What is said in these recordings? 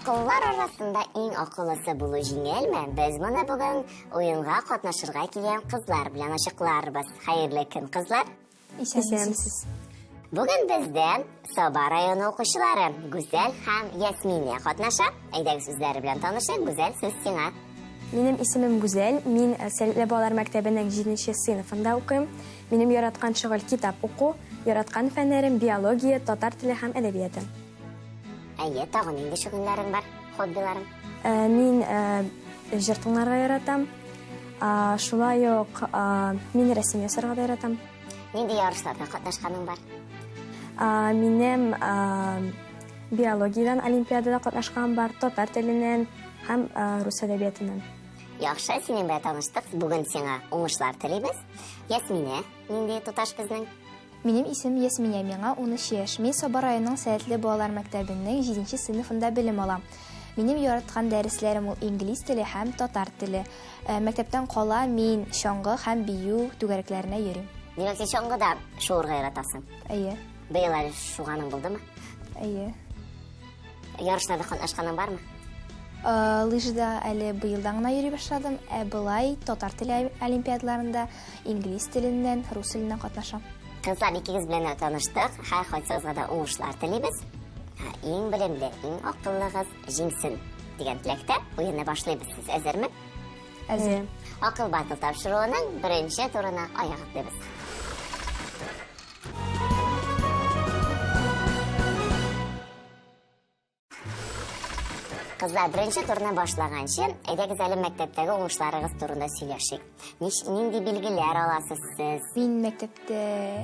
Акыллар арасында иң акыллысы булу җиңелме? Без моны бүген уенга катнашырга килгән кызлар белән ачыкларбыз. Хәерле көн, кызлар! Исәнмесез. Бүген бездә Саба районы укучылары Гүзәл һәм Ясминә катнаша. Әйдәгез үзләре белән танышыйк. Гүзәл, сүз сиңа. Минем исемем Гүзәл. Мин э, Сәләтле балалар мәктәбенең 7 сыйныфында укыйм. Минем яраткан шөгыль китап уку, яраткан фәннәрем биология, татар теле һәм әдәбияты. Әйе, тагын нинди шөгыльләрең бар, хоббиларың? Э, мин э, җыр тыңларга яратам. Шулай ук мин рәсем ясарга да яратам. Нинди ярышларда катнашканың бар? Минем биологиядән олимпиадада катнашканым бар, татар теленнән һәм рус әдәбиятыннан. Яхшы, синең белән таныштык. Бүген сиңа уңышлар телибез. Ясминә, нинди туташ безнең? Минем исемем Ясминә, миңа 13 яшь. Мин Саба районының Сәләтле балалар мәктәбенең 7 сыйныфында белем алам. Минем яраткан дәресләрем ул инглиз теле һәм татар теле. Э, мәктәптән кала мин чаңгы һәм бию түгәрәкләренә йөрим. Димәк, син чаңгыда шуырга яратасың? Әйе. Быел әле шуганың булдымы? Әйе. Ярышларда катнашканың бармы? Э, лыжада әле быелдан гына йөри башладым, ә былай татар теле олимпиадаларында инглиз теленнән, рус теленнән катнашам. Кызлар, икегез белән дә таныштык. Һәр кайсыгызга да уңышлар телибез. Иң белемле, иң акыллыгыз җиңсен дигән теләктә уенны башлыйбыз. Сез әзерме? Әзер. Акыл батыл тапшыруының беренче турына аяк атлыйбыз. Кызлар, беренче турны башлаганчы, әйдәгез әле мәктәптәге уңышларыгыз турында сөйләшик. Нич, нинди билгеләр аласыз сез? Мин мәктәптә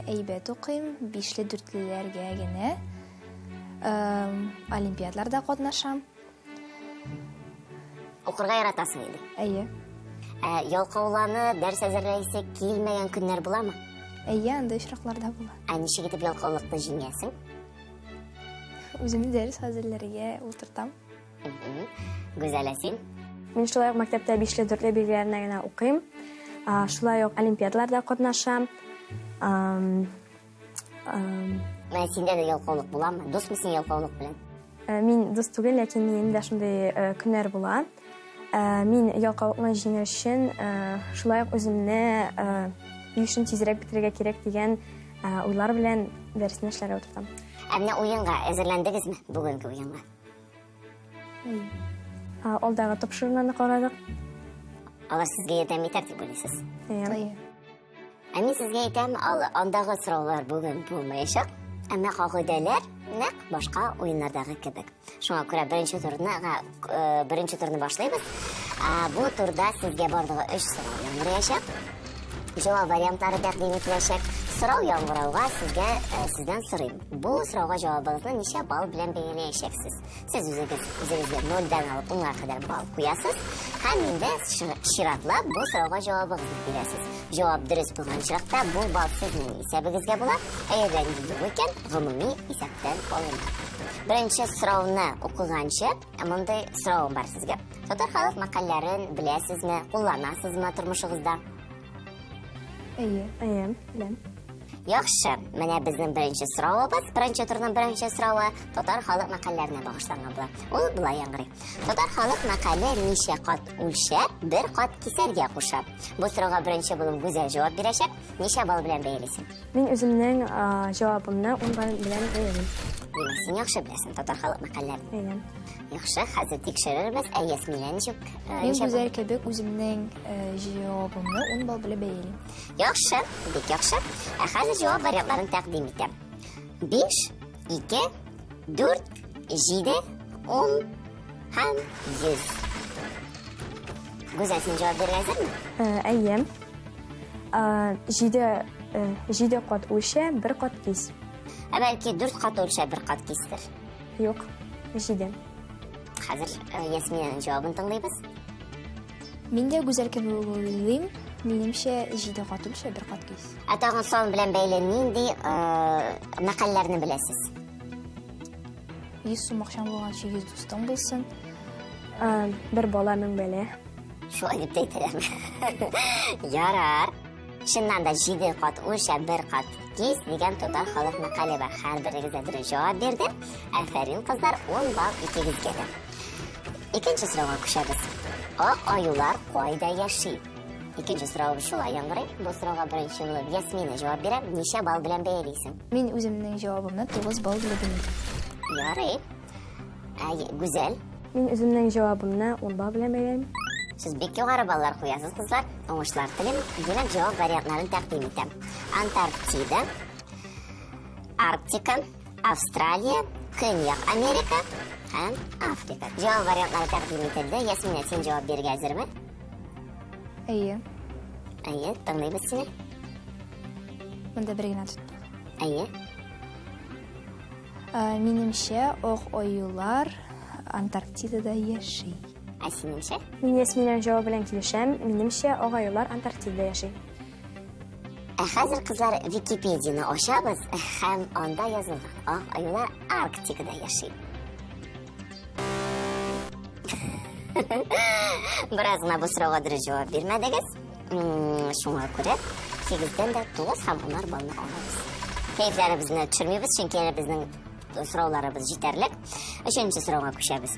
әйбәт укыйм, бишле дүртлеләргә генә. Олимпиадларда катнашам. Укырга яратасың инде. Әйе. Ә, ялкауланып, дәрес әзерләйсе килмәгән көннәр буламы? Әйе, андый очракларда була. Ә ничек итеп ялкаулыкны җиңәсең? Үземне дәрес хәзерләргә утыртам. Гүзәл, ә син? Мин шулай ук мәктәптә бишле дүртле билгеләренә генә укыйм. Шулай ук олимпиадаларда катнашам. Менә синдә дә ялкаулык буламы? Дусмы син ялкаулык белән? Э, мин дус түгел, ләкин минем дә шундый э, көннәр була. Э, мин ялкаулыкны җиңер өчен шулай ук үземне эшен тизрәк бетерергә кирәк дигән уйлар белән дәресне эшләргә утыртам. Ә менә уенга әзерләндегезме бүгенге уенга? Алдагы тапшыруларны карадык. Алар сезгә ярдәм итәр дип уйлыйсыз? Әйе. Ә мин сезгә әйтәм, ал, андагы сораулар бүген булмаячак. Әмма кагыйдәләр нәкъ башка уеннардагы кебек. Шуңа күрә беренче турны, э, беренче турны башлыйбыз. Бу турда сезгә барлыгы 3 сорау яңгыраячак. Җавап вариантлары тәкъдим ителәчәк. Сорау яңгырауга сезгә э, сездән сорыйм. Бу сорауга җавабыгызны ничә балл белән бәяләячәксез? Сез үзегез үзегезгә нольдән алып унга кадәр балл куясыз һәм инде чиратлап бу сорауга җавабыгызны бирәсез. Җавап дөрес булган очракта бу балл сезнең исәбегезгә була, әгәр дә инде юк икән, гомуми исәптән алына. Беренче сорауны укыганчы, мондый соравым бар сезгә. Татар халык мәкальләрен беләсезме, кулланасызмы тормышыгызда? Әйе. Әйе, беләм. Яхшы, менә безнең беренче соравыбыз, беренче турның беренче соравы татар халык мәкальләренә багышланган була. Ул болай яңгырый. Татар халык мәкале ничә кат үлчәп, бер кат кисәргә куша. Бу сорауга беренче булып Гүзәл җавап бирәчәк. Ничә балл белән бәялисең? Мин үземнең җавабымны 10 балл белән бәялим. Димәк, син яхшы беләсең татар халык мәкальләрен. Әйе. Яхшы, хәзер тикшерербез. Ә Ясминә ничек? Мин Гүзәл кебек үземнең җавабымны 10 балл белән бәялим. Яхшы, бик яхшы. Ә хәзер җавап вариантларын тәкъдим итәм. 5, 2, 4, 7, 10 һәм 100. Гүзәл, син җавап бирергә әзерме? Әйе. 7 7 кат үлчә, 1 кат кис. Ә бәлки 4 кат үлчә, 1 кат кистер? Юк, 7. Хәзер Ясминаның җавабын тыңлыйбыз. Мин дә Гүзәл кебек уйлыйм. Минемчә, 7 кат үлчә, 1 кат кис. Ә тагын сан белән бәйле нинди мәкальләрне беләсез? 100 сум акчаң булганчы 100 дустың булсын. Бер бала мең бәлә. Шулай дип тә әйтәләрме? Ярар. Чыннан да 7 кат үлчә, 1 кат кис дигән татар халык мәкале бар. Һәрберегез дә дөрес җавап бирде. Афәрин, кызлар, 10 балл икегезгә дә. Икенче сорауга күчәбез. Ак аюлар кайда яши? Икенче соравыбыз шулай яңгырый. Бу сорауга беренче булып Ясмина җавап бирә. Ничә балл белән бәялисең? Мин үземнең җавабымны 9 балл белән бәялим. Ярый. Ә, Гүзәл? Мин үземнең җавабымны 10 балл белән бәялим. Сез бик югары баллар куясыз, кызлар. Уңышлар телим. Димәк, җавап вариантларын тәкъдим итәм. Антарктида, Арктика, Австралия, Көньяк Америка һәм Африка. Җавап вариантлары тәкъдим ителде. Ясминә, син җавап бирергә әзерме? Әйе. Әйе, тыңлыйбыз сине. Монда бер генә тот. Әйе. Минемчә, ак аюлар Антарктидада яши. Ә синеңчә? Мин Ясминәнең җавабы белән килешәм. Минемчә, ак аюлар Антарктидада яши. Ә хәзер, кызлар, Википедияне ачабыз һәм анда язылган ак аюлар Арктикада яши. Бераз гына бу сорауга дөрес җавап бирмәдегез. Шуңа күрә 8-дән дә 9 һәм 10 баллны алабыз. Кәефләребезне төшермибез, чөнки әле безнең сорауларыбыз җитәрлек. Өченче сорауга күчәбез.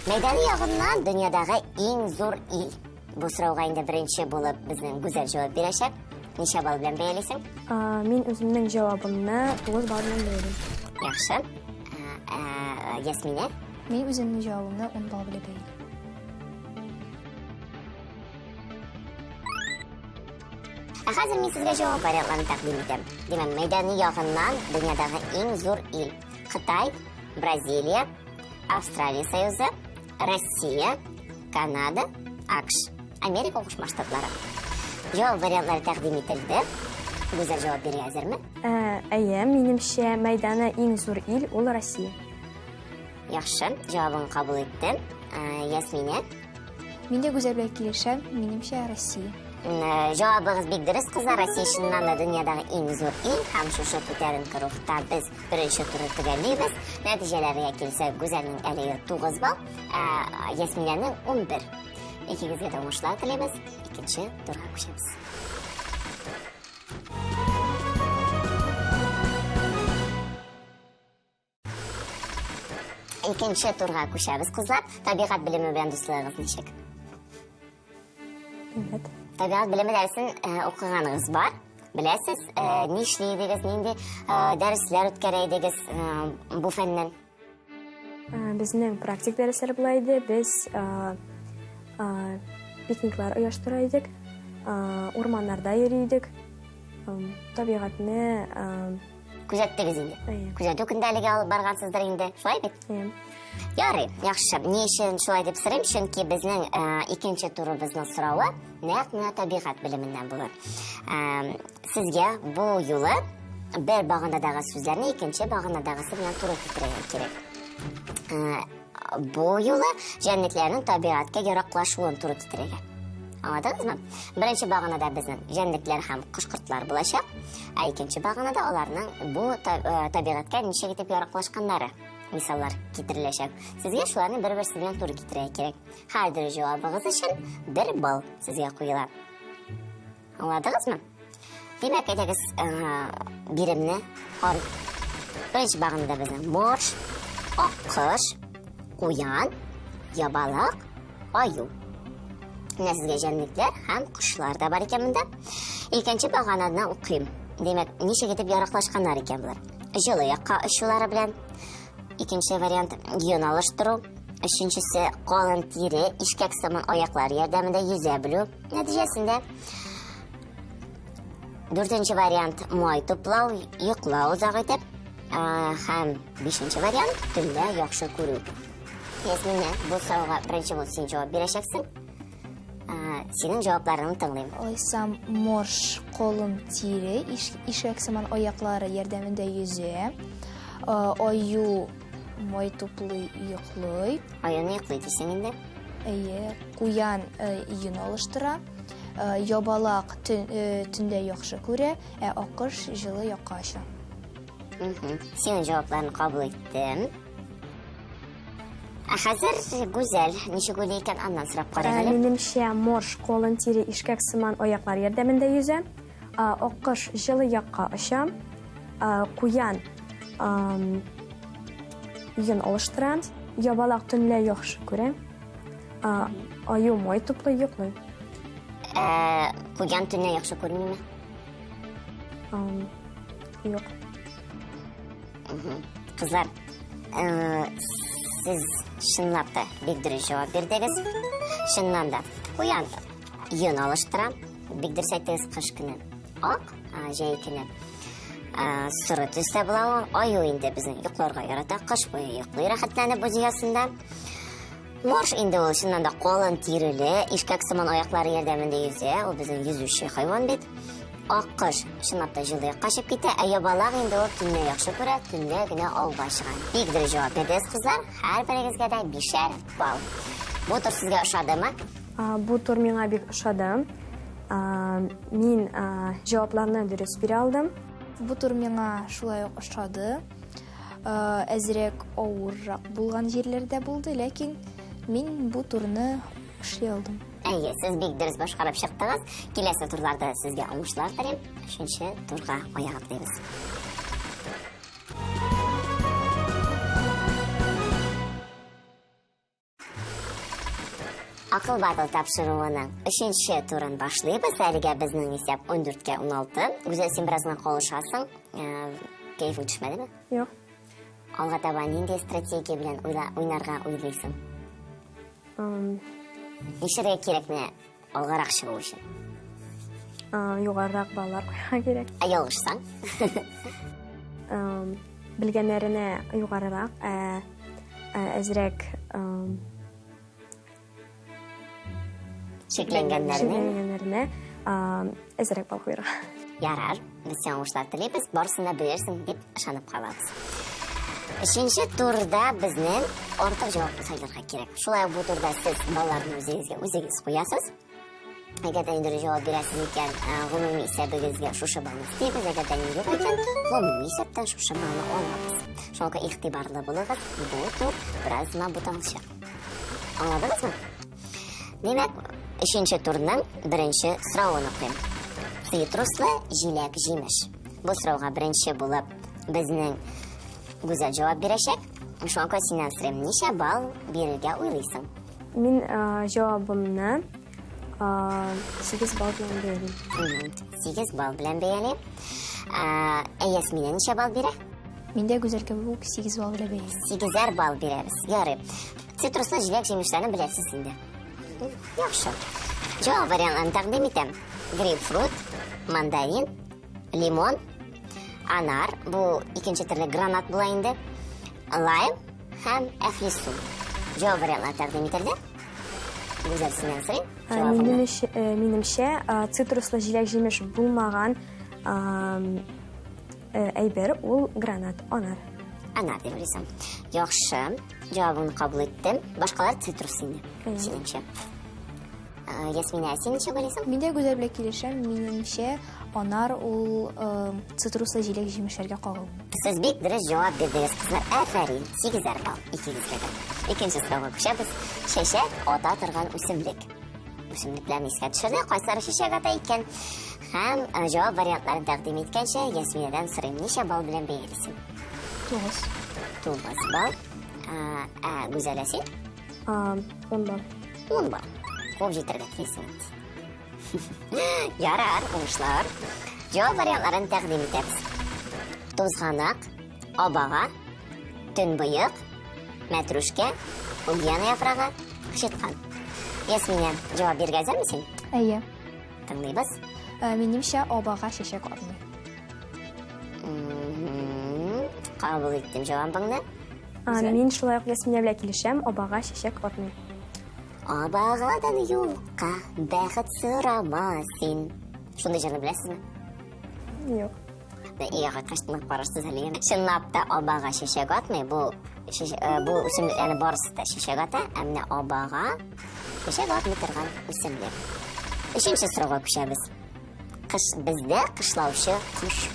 Мәйданы ягыннан дөньядагы иң зур ил. Бу сорауга инде беренче булып безнең Гүзәл җавап бирәчәк. Ничә балл белән бәялисең? Мин үземнең җавабымны 9 балл белән бәялим. Яхшы. Ясминә? Мин үземнең җавабымны 10 балл белән бәялим. Ә хәзер мин сезгә җавап вариантларын тәкъдим итәм. Димәк, мәйданы ягыннан дөньядагы иң зур ил. Кытай, Бразилия, Австралия Союзы, Россия, Канада, АКШ, Америка Кушма Штатлары. Җавап вариантлары тәкъдим ителде. Гүзәл җавап бирергә әзерме? Әйе, минемчә, мәйданы иң зур ил ул Россия. Яхшы, җавабын кабул иттем. Ясминә? Мин дә Гүзәл белән килешәм, минемчә, Россия. Җавабыгыз бик дөрес, кызлар. Россия чыннан да дөньядагы иң зур ил һәм шушы күтәренке рухта без беренче турны төгәллибез. Нәтиҗәләргә килсәк, Гүзәлнең әлеге 9 балл, ә Ясминәнең 11. Икегезгә дә уңышлар телибез. Икенче турга күчәбез. Икенче турга күчәбез, кызлар. Табигать белеме белән дуслыгыгыз ничек? Әйбәт. Табигать белеме дәресен укыганыгыз бар. Беләсез, нишли идегез, нинди дәресләр үткәрә идегез бу фәннән? Безнең практик дәресләр була иде. Без пикниклар оештыра идек, урманнарда йөри идек. Табигатьне күзәттегез инде. Әйе. Күзәтү көндәлеге алып баргансыздыр инде, шулай бит? Әйе. Ярый, яхшы. Ни өчен шулай дип сорыйм? Чөнки безнең икенче турыбызның соравы нәкъ менә табигать белеменнән булыр. Сезгә бу юлы бер баганадагы сүзләрне икенче баганадагысы белән туры китерергә кирәк. Бу юлы җәнлекләрнең табигатькә яраклашуын туры китерергә. Аңладыгызмы? Беренче баганада безнең җәнлекләр һәм кош-кортлар булачак, ә икенче баганада аларның бу табигатькә ничек итеп яраклашканнары мисаллар китереләчәк. Сезгә шуларны бер-берсе белән туры китерергә кирәк. Һәр дөрес җавабыгыз өчен 1 балл сезгә куела. Аңладыгызмы? Димәк, әйдәгез, биремне карыйк. Беренче баганада безнең морж, аккош, куян, ябалак, аю. Менә сезгә җәнлекләр һәм кошлар да бар икән монда. Икенче багананы укыйм. Димәк, ничек итеп яраклашканнар икән болар? Җылы якка очулары белән. Икенче вариант йон алыштыру. Өченчесе калын тире, ишкәк сыман аяклар ярдәмендә йөзә белү нәтиҗәсендә. Дүртенче вариант май туплау, йоклау озак итеп. Һәм бишенче вариант төнлә яхшы күрү. Ясминә, бу сорауга беренче булып син җавап бирәчәксең. Синең җавапларыңны тыңлыйм. Алайсам, морж колын тире, ишәк сыман аяклары ярдәмендә йөзә. Аю май туплый, йоклый. Аюны йоклый дисең инде. Әйе, куян йон алыштыра. Ябалак төндә яхшы күрә, ә аккош җылы якка оча. Синең җавапларны кабул иттем. Ә хәзер Гүзәл ничек уйлый икән, аннан сорап карыйк әле. Минемчә, морж колын тире ишкәк сыман аяклар ярдәмендә йөзә. Аккош җылы якка оча. Куян йон алыштыра. Ябалак төнлә яхшы күрә. Аю май туплый, йоклый. Ә, куян төнлә яхшы күрмиме? Юк. Кызлар, сез чынлап та бик дөрес җавап бирдегез. Чыннан да, куян йон алыштыра. Бик дөрес әйттегез, кыш көне ак, җәй көне соры төстә була ул. Аю инде безнең йокларга ярата, кыш буе йоклый рәхәтләнеп үз оясында. Морж инде ул чыннан да калын тиреле, ишкәк сыман аяклары ярдәмендә йөзә, ул безнең йөзүче хайван бит. Аккош чынлап та җылы якка чыгып китә, ә ябалак инде ул төнне яхшы күрә, төнлә генә ауга чыга. Бик дөрес җавап бирдегез, кызлар. Һәрберегезгә дә бишәр балл. Бу тур сезгә ошадымы? Бу тур миңа бик ошады. Мин җавапларны дөрес бирә алдым. Бу тур миңа шулай ук ошады. Әзрәк авыррак булган җирләрдә булды, ләкин мин бу турны эшли алдым. Әйе, сез бик дөрес башкарып чыктыгыз. Киләсе турларда сезгә уңышлар телим. Өченче турга аяк атлыйбыз. Акыл батыл тапшыруының өченче турын башлыйбыз. Әлегә безнең исәп 14-кә 16. Гүзәл, син бераз гына калышасың. Кәефең төшмәдеме? Юк. Алга таба нинди стратегия белән уйнарга уйлыйсың? Нишләргә кирәк менә алгарак чыгу өчен? Югарырак баллар куярга кирәк. Ә ялгышсаң? Белгәннәренә югарырак, ә әзрәк Чикләнгәннәренә? Чикләнгәннәренә әзрәк балл куярга. Ярар, без сиңа уңышлар телибез, барысын да белерсең дип ышанып калабыз. Өченче турда безнең артык җавапны сайларга кирәк. Шулай ук бу турда сез балларны үзегезгә үзегез куясыз. Әгәр дә инде җавап бирәсез икән, гомуми исәбегезгә шушы баллны өстибез, әгәр дә инде юк икән, гомуми исәптән шушы баллны алабыз. Шуңа күрә игътибарлы булыгыз, бу тур бераз гына буталчык. Аңладыгызмы? Димәк, өченче турның беренче соравын укыйм. Цитруслы җиләк-җимеш. Бу сорауга беренче булып безнең Гүзәл җавап бирәчәк. Шуңа күрә синнән сорыйм, ничә балл бирергә уйлыйсың? Мин җавабымны 8 балл белән бәялим. 8 балл белән бәялим. Ә Ясминә ничә балл бирә? Мин дә Гүзәл кебек үк 8 балл белән бәялим. 8 балл бирәбез. Ярый. Цитруслы җиләк-җимешләрне беләсез инде. Яхшы. Җавап вариантларын тәкъдим итәм. Грейпфрут, мандарин, лимон, анар, бу икенче төрле гранат була инде, лайм һәм әфлисун. Җавап вариантлары тәкъдим ителде. Гүзәл, синнән сорыйм. Минемчә, цитруслы җиләк-җимеш булмаган әйбер ул гранат, анар. Анар дип уйлыйсың. Яхшы, җавабыңны кабул иттем. Башкалар цитрус инде, синеңчә. Ясминә, син ничек уйлыйсың? Мин дә Гүзәл белән килешәм. Минемчә, анар ул цитруслы җиләк-җимешләргә кагылмый. Сез бик дөрес җавап бирдегез, кызлар. Афәрин, 8 балл икегезгә дә. Икенче сорауга күчәбез. Чәчәк ата торган үсемлек. Үсемлекләрне искә төшерде, кайсылары чәчәк ата икән? Һәм җавап вариантларын тәкъдим иткәнчә, Ясминәдән сорыйм, ничә балл белән бәялисең? 9. 9 балл. Ә Гүзәл, син? 10 балл. 10 балл. Куып җитәргә телисең инде. Ярар, уңышлар. Җавап вариантларын тәкъдим итәбез. Тузганак, абага, төнбоек, мәтрүшкә, ульяна яфрагы, кычыткан. Ясминә, җавап бирергә әзерме син? Әйе. Тыңлыйбыз. Минемчә, абага чәчәк атмый. Кабул иттем җавабыңны. Мин шулай ук Ясминә белән килешәм, абага чәчәк атмый. Абагадан юкка бәхет сорама син. Шундый җырны беләсезме? Юк. Өйгә кайткач тыңлап карарсыз әле генә. Чынлап та абага чәчәк атмый. Бу үсемлекләрнең барысы да чәчәк ата, ә менә абага чәчәк атмый торган үсемлек. Өченче сорауга күчәбез. Кыш бездә кышлаучы кош.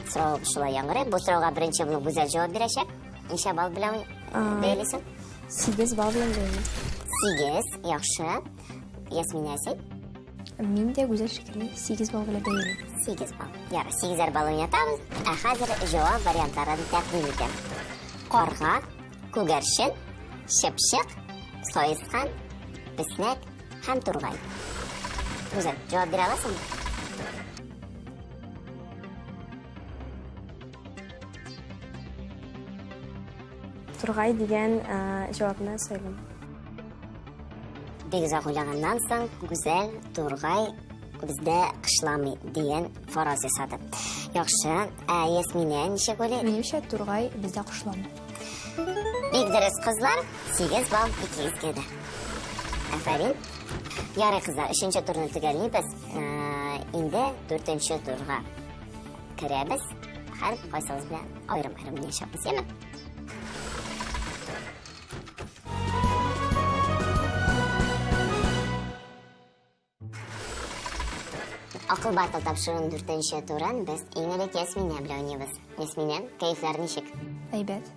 Сорау шулай яңгырый. Бу сорауга беренче булып Гүзәл җавап бирәчәк. Ничә балл белән бәялисең? 8 балл белән бәялим. 8, яхшы. Ясминә, син? Мин дә Гүзәл шикелле 8 балл белән бәялим. 8 балл. Ярар, 8 балл уйнатабыз. Ә хәзер җавап вариантларын тәкъдим итәм. Карга, күгәрчен, чыпчык, саескан, Песнәк һәм тургай. Гүзәл, җавап бирә аласыңмы? Тургай дигән җавапны сайлыйм. Бик озак уйлаганнан соң, Гүзәл тургай бездә кышламый дигән фараз ясады. Яхшы, ә Ясминә ничек уйлый? Минемчә, тургай бездә кышламый. Бик дөрес, кызлар, 8 балл икегезгә дә. Афәрин. Ярый, кызлар, өченче турны төгәллибез. Инде дүртенче турга керәбез. Һәр кайсыбыз белән аерым-аерым уйнаячакбыз, яме? Акыл батыл тапшыруның дүртенче турын без иң элек Ясминә белән уйныйбыз. Ясминә, кәефләр ничек? Әйбәт.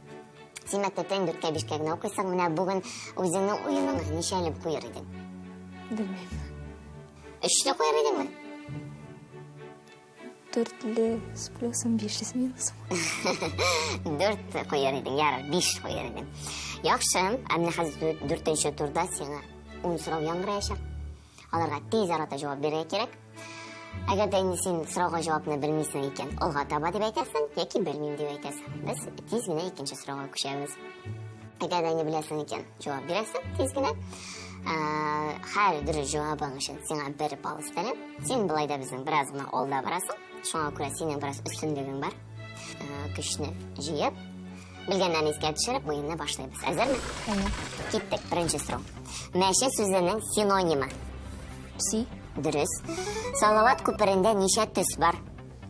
Син мәктәптә инде дүрткә бишкә генә укыйсың, менә бүген үзеңнең уеныңа ничәлеп куер идең? Белмим. Өчле куер идеңме? Дүртле с плюсом, бишле с минусом. Дүрт куер идең, ярар, биш куер идең. Яхшы, ә менә хәзер дүртенче турда сиңа ун сорау яңгыраячак. Аларга тиз арада җавап бирергә кирәк. Әгәр дә инде син сорауга җавапны белмисең икән, алга таба дип әйтәсең, яки белмим дип әйтәсең. Без тиз генә икенче сорауга күчәбез. Әгәр дә инде беләсең икән, җавап бирәсең тиз генә. Һәр дөрес җавабың өчен сиңа бер балл өстәлә. Син болай да безнең бераз гына алда барасың. Шуңа күрә синең бераз өстенлегең бар. Көчне җыеп, белгәннәрне искә төшереп, уенны башлыйбыз. Әзерме? Әйе. Киттек. Беренче сорау. Мәче сүзенең синонимы? Пси. Дөрес. Салават күперендә ничә төс бар?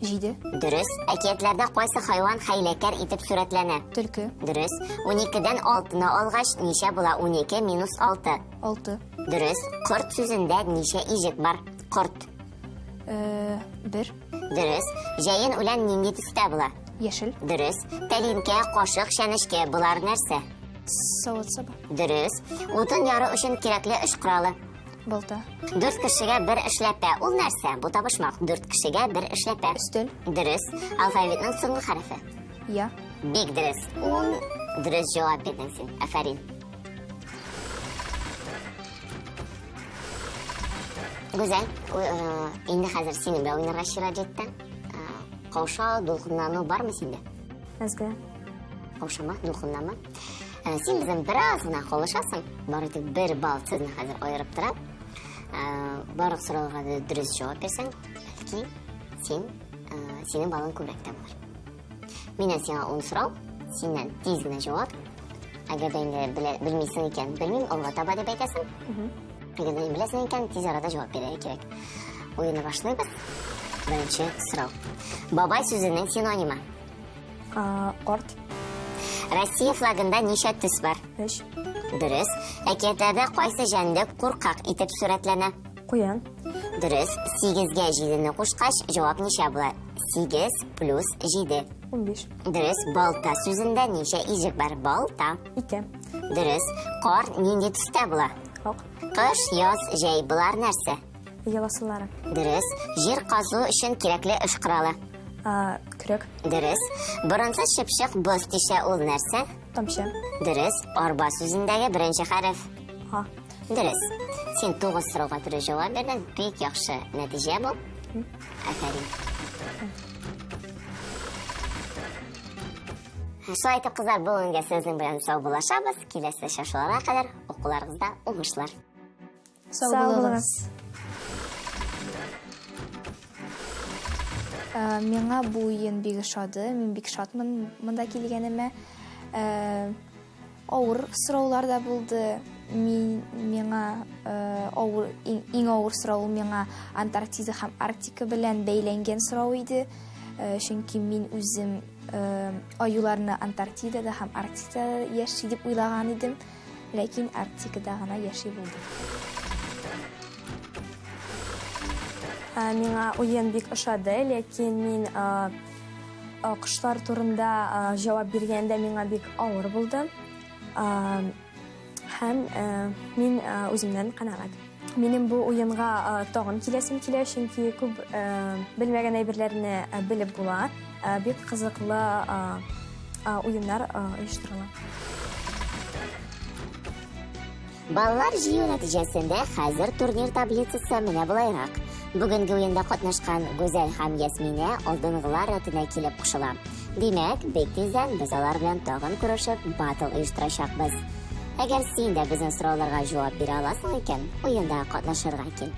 Җиде. Дөрес. Әкиятләрдә кайсы хайван хәйләкәр итеп сурәтләнә? Төлке. Дөрес. 12-дән 6-ны алгач, ничә була? 12 минус 6. 6. Дөрес. Корт сүзендә ничә иҗек бар? Корт. Э, бер. Дөрес. Җәен үлән нинди төстә була? Яшел. Дөрес. Тәлинкә, кашык, чәнечке болар нәрсә? Савыт-саба. Дөрес. Утын яру өчен кирәкле эш коралы. Балта. Дүрт кешегә бер эшләпә. Ул нәрсә? Бу табышмак. Дүрт кешегә бер эшләпә. Өстәл. Дөрес. Алфавитның соңгы хәрефе. Я. Бик дөрес. Ун дөрес җавап бирдең син. Афәрин. Гүзәл, э, инде хәзер синең белән уйнарга чират җитте. Э, каушау, дулкынлану бармы синдә? Әзгә. Каушама, дулкынланма. Э, син бездән бераз гына калышасың. Бары тик бер балл сезне хәзер аерып тора. Э, барлык сорауларга да дөрес җавап бирсәң, бәлки син, э, синең балың күбрәк тә булыр. Миннән сиңа ун сорау, синнән тиз генә җавап. Әгәр дә инде белә, белмисең икән, белмим, алга таба дип әйтәсең. Әгәр дә беләсең икән, тиз арада җавап бирергә кирәк. Уенны башлыйбыз. Беренче сорау. Бабай сүзенең синонимы? Корт. Россия флагында ничә төс бар? Өч. Дөрес. Әкиятләрдә кайсы җәнлек куркак итеп сурәтләнә? Куян. Дөрес. Сигезгә җидене кушкач, җавап ничә була? Сигез плюс җиде. 15. Дөрес. Балта сүзендә ничә иҗек бар? Балта. Ике. Дөрес. Кар нинди төстә була? Ак. Кыш, яз, җәй болар нәрсә? Ел асыллары. Дөрес. Җир казу өчен кирәкле эш коралы. Көрәк. Дөрес. Борынсыз чыпчык боз тишә ул нәрсә? Тамчы. Дөрес. Арба сүзендәге беренче хәреф. А. Дөрес. Син тугыз сорауга дөрес җавап бирдең. Бик яхшы нәтиҗә бу. Афәрин. Шулай итеп, кызлар, бүгенгә сезнең белән саубуллашабыз. Киләсе очрашуларга кадәр укуларыгызда уңышлар. Сау булыгыз. Э, миңа бу уен бик ошады. Мин бик шатмын монда килгәнемә. Э, авыр сораулар да булды. Мин миңа э, авыр иң авыр сорау миңа Антарктида һәм Арктика белән бәйләнгән сорау иде. Чөнки мин үзем аюларны Антарктидада һәм Арктикада яши дип уйлаган идем. Ләкин Арктикада гына яши булды. Миңа уен бик ошады, ләкин мин кошлар турында җавап биргәндә миңа бик авыр булды. Һәм мин үземнән канәгать. Минем бу уенга тагын киләсем килә, чөнки күп белмәгән әйберләрне белеп була. Бик кызыклы уеннар оештырыла. Баллар җыю нәтиҗәсендә хәзер турнир таблицасы менә болайрак. Бүгенге уенда катнашкан Гүзәл һәм Ясминә алдынгылар рәтенә килеп кушыла. Димәк, бик тиздән без алар белән тагын күрешеп, батл оештырачакбыз. Әгәр син дә безнең сорауларга җавап бирә аласың икән, уенда катнашырга кил.